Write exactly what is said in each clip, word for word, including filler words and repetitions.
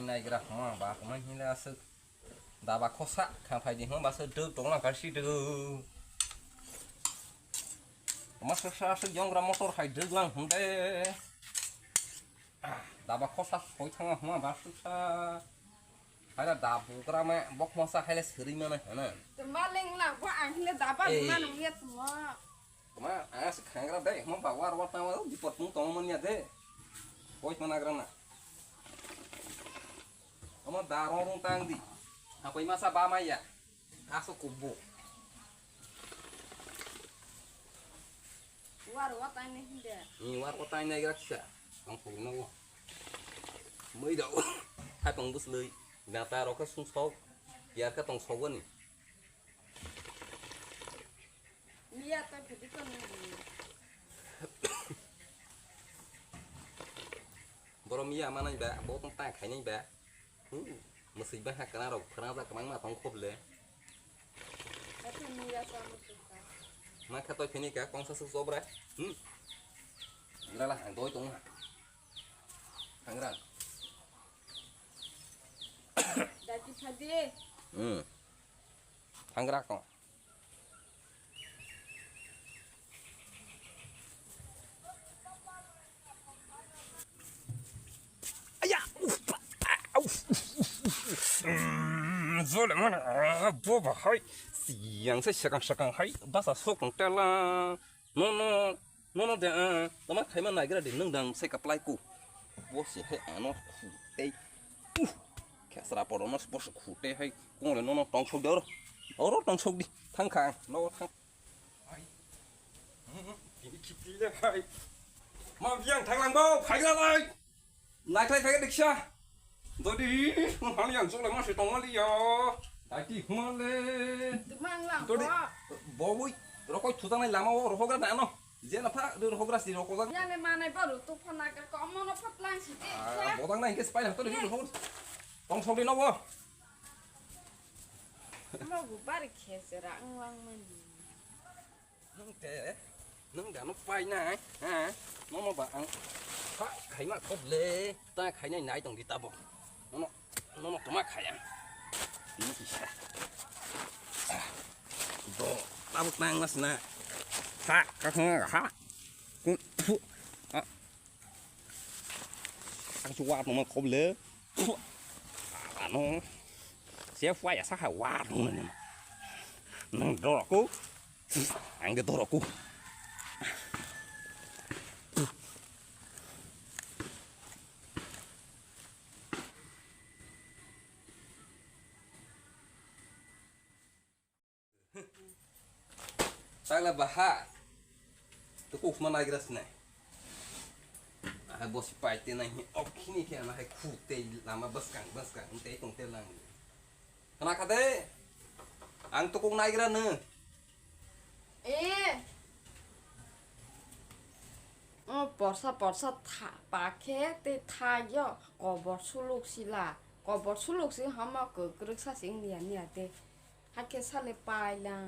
Naigra homa ba, homa hinle aswk. Daba khosa, kha phai di homa ba, aswk dwk tongna kha si dwk. Homa swksa aswk yongra motor hai dwk lang hwnde. Ah, daba khosa soi thanga homa ba swksa. Haila da bugra ma bok masa haila seri mana hana. Tuma leng la bo ang hile daba. Ei. Mana ngiya tuma. Tuma ang se khangra dai homa ba war war tama bipot mung tong manya de. Koi mana grana. Ama da rong rong tang di. Apa masa ba maya. Aso kubo. War wa tai ne hinde. Ni war wa tai ne gra kisa. Ang pung no. Mai da. Hai pang bus lui. Na ta ro ka sung sok. Yar ka tong sok ni. Miya ta phidi ko ni. Boro miya manai ba, bo tong ta khai nai ba. Hmm, mwswi bangkha kwna rok, kwna jak kwbangma tong khop le. Hathai ni ya sa mwswi ka. Ma kha toi phini ka kongsa suk chobra. Hmm. Ngrala ang doi tong ha. Hangra. Dati phadi. Hmm. Hangra ko. Aya, uf, uf, uf, uf. Mm, zole mana, ah, boba hai. Siang se sakang sakang hai, basa sokang tela. No, no, no, no, de, ah, tama khaima naigra de, nung dang se kaplai ku. Bo se hai, ano, khu, tei. Uh, khesra poro no, bo se khu, tei hai, kung le, no, no, tong sok de, oro. Oro tong sok di, thang kha, no, thang. Hai. Hmm, ini kipi le hai. Ma biang thang lang bo, phai la lai. Nai khai khai diksa. Dodi, hali yang jole ma se tong li ya. Dai ti huma le. Mang lang. Dodi, bo. Bobui, rokoi thutanai lama o rohogra na no. Je na pha, do rohogra si rohogra. Ya le manai baru tu phana ka komo no phat lang si ti. Ah, bodang na hingke spy na to ni rohogra. Tong sok di no bo. Mo bu bari khesera ang lang mani. Nung te, nung da no pai nai, ha? Nono ba ang, ha, khaima khop le, ta khainai nai tong di tabo. Nono, nono toma khaya. Ini kisa. Ah, do, tabuk nang mas na. Ha, ka ha, ha. Ku, pu, ah. Ang chu wa tong ma khop le. Ano. Sia fwa ya sa ha wa tong ne. Nang doro ku. Ang ge doro ku. Tagla baha. Tukuk mana gras ne. Ah, bosi pai te nai. Okhini ke na hai khu te lama baskang baskang te tong te lang. Kana khade. Ang tukuk nai gra ne. Eh. O porsa porsa tha pakhe te tha yo kobor suluk sila. Kobor suluk si hama kwkrwk sa sing niya niya te. Hakhe sale paila.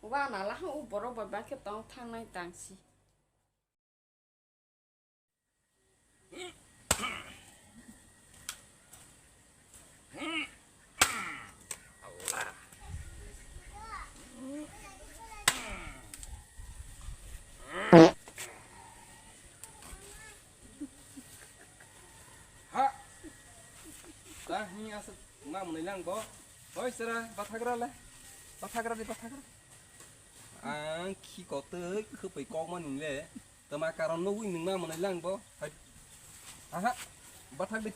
Wana la ha u borok bai bakhe tong thangnai tangsi. Ha. Ta hi asa ma mwnwi lang bo. Hoi sera bathagra le. Bathagra de bathagra. Ang khi kotoi khwpwi kok mani le. Tama karon nugwi nwng ma mwnwi lang bo. Hai. Aha. Bathak de.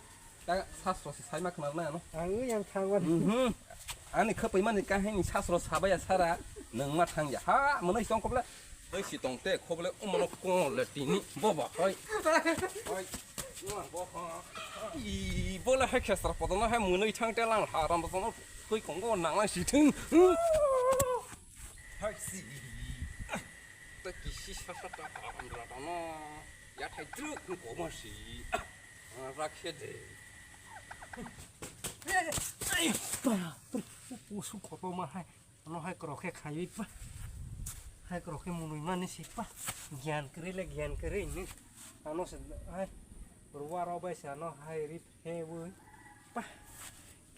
Ta sasro se sai ma khnar na no. Ang yang thangwan. Mhm. Ani khwpwi mani kahini sasro sabaya sara nwng ma thang ya. Ha, mwnwi song kopla. Doi si tong te khoble umano kong le tini. Bo ba hai. Hai. Nwa bo ha. I bo le hai khesar podo na hai mwnwi thang te lang haram bo no. Koi kong go nang lang si thung. Hai si. Ta kisi sasa ta haram ra ta no. Ya thai truk ko ma si. Rakhe de. Ai, pa, pa, pusu koto ma hai. Ano hai krok khe khaiwi pa. Hai krok khe munui mani si pa. Gyan kwrwi le gyan kwrwi ni. Ano se hai ruwa rok bai se ano hai ri phe wi.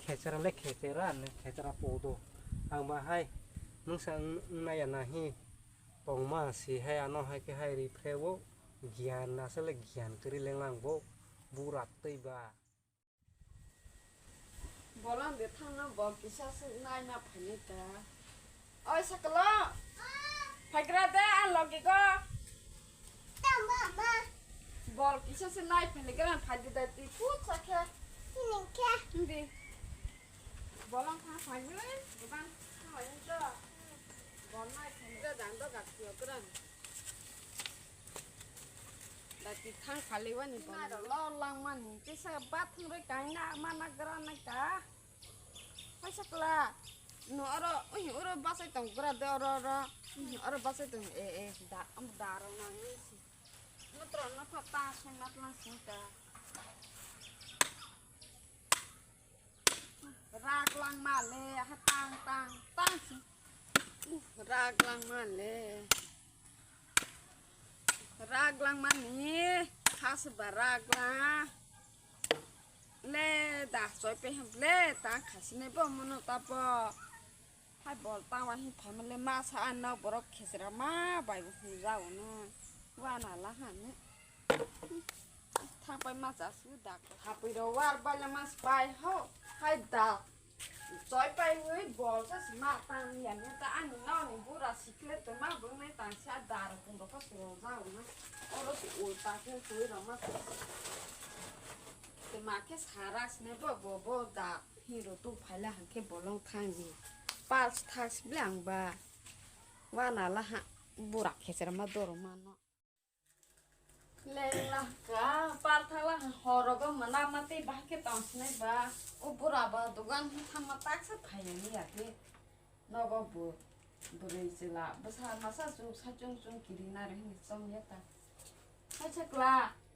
Khechera le khechera, nwng khechera podo. Ang ba hai, nwng sa wng, wng naiya nahi. Tongma si hai ano hai khe hai ri phreo. Giyan na se le giyan kwrwi lenglang bo. Burak twi ba. Bolong de thangno bo kisa se naina phaini ta. Oi sakalo. Phaikra de a logi go. Tamba ma. Bol kisa se nai phaini gra phadi da ti put sa khe. Hining khe. Hindi. Bolong thang phaini. Bukan. Bol nai phaini da dang do gak tio kran. Dati thang khali wani tong. Lo langmani kisa bathang roi kaina mana gra nai ka. Paisa kla. No oro, ui, oro basai tong gra de oro, oro. Ui, oro basai tong, e, e, da, am da ro na ni si. No tro no pha ta sung na tlang sung ta. Rak lang male, ha tang, tang, tang si. Rak lang male. Rak lang mani, khas ba rak lang. Le da choi pe hem le ta khasi ne bo mono ta bo. Hai bol ta wa hi phaima le ma sa an no borok khesra ma bai bo hu ja o no. Wa na la ha ne. Thang pai ma cha su da. Ha pui ro war bai la ma spai ho. Hai da. Choi pai wi bol sa si ma tang ya ne ta ani no ni bura sikle te ma bung ne tang sa dar kun ro pa su ro ja na. Oro si ul ta ke sui ro ma sa. Te ma ke sa rak si ne bo bo bo da hi ro tu phai la han ke bolong thang ni. Pal si thak si ble ang ba. Wa na la ha bura khesra ma doro ma no. Lengla ka, pal thangla horogo mana mati bahai khe tong sinai ba. O bura ba dogan thangma taksa phaiya ni ya khe. Nogo bo bwrwi chwla bwsa masa chuk sa chung chung kiri na ri hini chong ya ta. Hai chakla,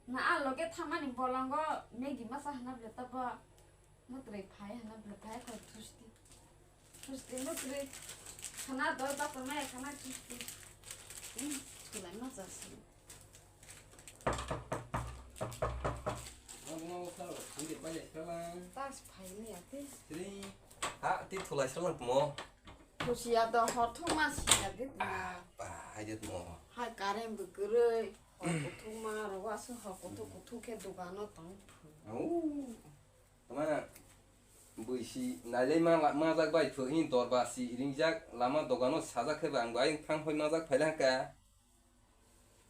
na a loge thamani bolongo Maggie masa hana bwle ta ba. Mwtwrwi phai hana bwle phai kho thusti. Thusti mwtwrwi. Khana doi bata maya khana thusti. Hmm, thulai ma jasi. Tas phai ni ate. Sri. Ha, ti thulai salang mo. Thusi ya do hor thuma si ya de. Ah, ba, hai de mo. Hai karen bu kwrwi. Hor kuthuma ro wa su hor kuthu kuthu khe dogano tong. Au. Tama, buisi nailai ma, ma jak bai thwk hin dorba si ringjak lama dogano sajak khe ba ang bai phang hoi ma jak phaila haka.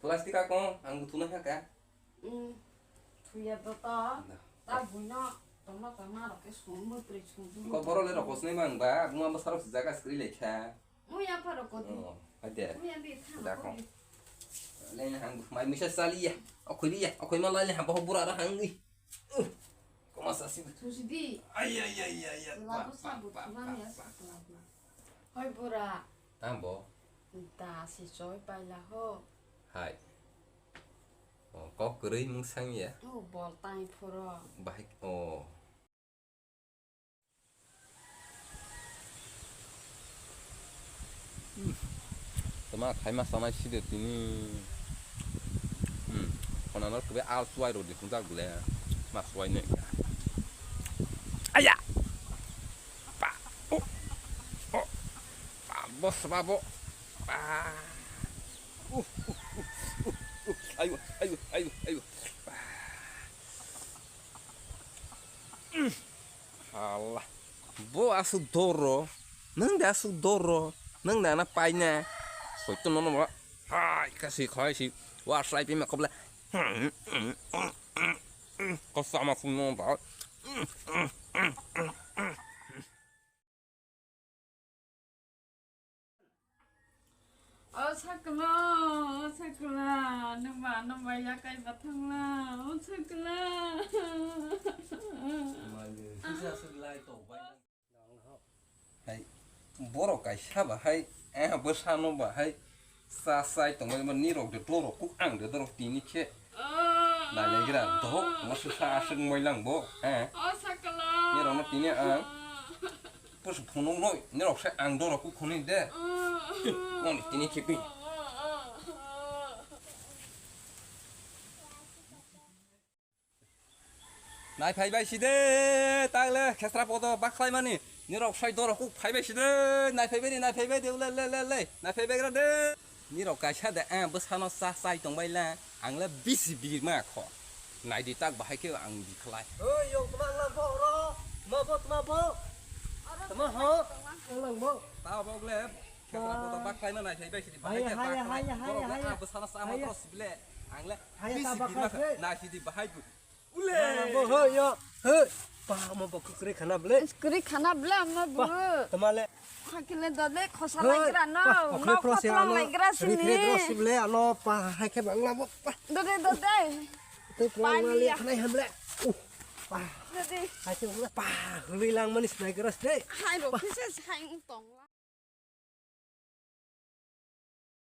Plastic a kong ang thuna haka. Hmm. Thuya to to. Da. Ta buino tongma tongma rok khe sum bwtwrwi sum. Ko boro le rok kosnai mang ba, buma bwsarok si jaga skri lekha. Muya pharo kodi. Oh, ade. Muya bi thang. Da kong. Le hang mai misa sali ya. Okhoi bi ya. Okhoi ma lai le hang bo bura ra hang ni. Uh, koma sa si. Thusi di. Ay, ay, ay, ay, ay. Labu sabu thumani ya sa labu. Hoi bura. Tambo. Da si choi paila ho. Hai. Oh, kok kwrwi mung sang ya. Oh, bol tai phoro. Bahai, oh. Hmm. Tama khai ma sanai si de tini. Hmm. Khona no kube al suai ro di khunjak bole. Ma suai ne. Aya. Pa. O. O. Pa. Bos ba bo. Pa. Uh, uh, uh, uh, uh. Ayo, ayo, ayo, ayo. Pa. Hmm. Hala. Bo aswk doro. Nwng de aswk doro. Nwng de ana paina. Soito nono ba. Hai, kasi khai si. Wa sai pi ma kobla. Ko sama fu no ba. O sakla, o sakla, nwma, nwma yakai bathangla, o sakla. Hai, borok kaisa ba hai, eh, bwsano ba hai, sa sai tongbai ma nirok de dorok kuk ang de dorok tini khe. Nailegra dohok, ma swsa aswk moilang bo, eh. O sakla. Nirokno tini ang. Pusu phunuk noi, nirok se ang doro kukhuni de. Oni tini khipi. Nai phai bai si de, tak le khesra podo bak khlai mani. Nirok sai doro kuk phai bai si de, nai phai bai de, nai phai bai de, le, le, le, le, nai phai bai gra de. Nirok kaisa de, eh, bwsano cha chai tong bai le, ang le bisi birma kho. Nai di tak bahai khe ang bi khlai. Oi, yong tma lang bo ro, ma bo tma bo. Tma ho? Lang bo. Ta bo le, khesra podo bak khlai ma nai phai bai si de, bahai khe hai, ta hai, khlai. Hai, borok le hai, ah, bwsano cha hai, ma hai, doro si bile, ang le hai, bisi ta bak birma khlai kho. Nai si di bahai bu. Ule! Bo, ho, yo, ho. Pa, mo bo kwkrwi khana ble. Kwrwi khana ble, mo bo. Pa, tama le. Hakile dode khosa Ho, laigra no. Pa, okhre No pro se khotla ano. Laigra sini. Rikre dro si ble, ano pa, hai khe bangla bo. Pa. Dode, dode. Te Pai plang le ya. Khnai ham le. Uh. Pa. Dode. Hai khe bangla. Pa, hului lang mani snai gras de. Hai ro, kisa sai tong la.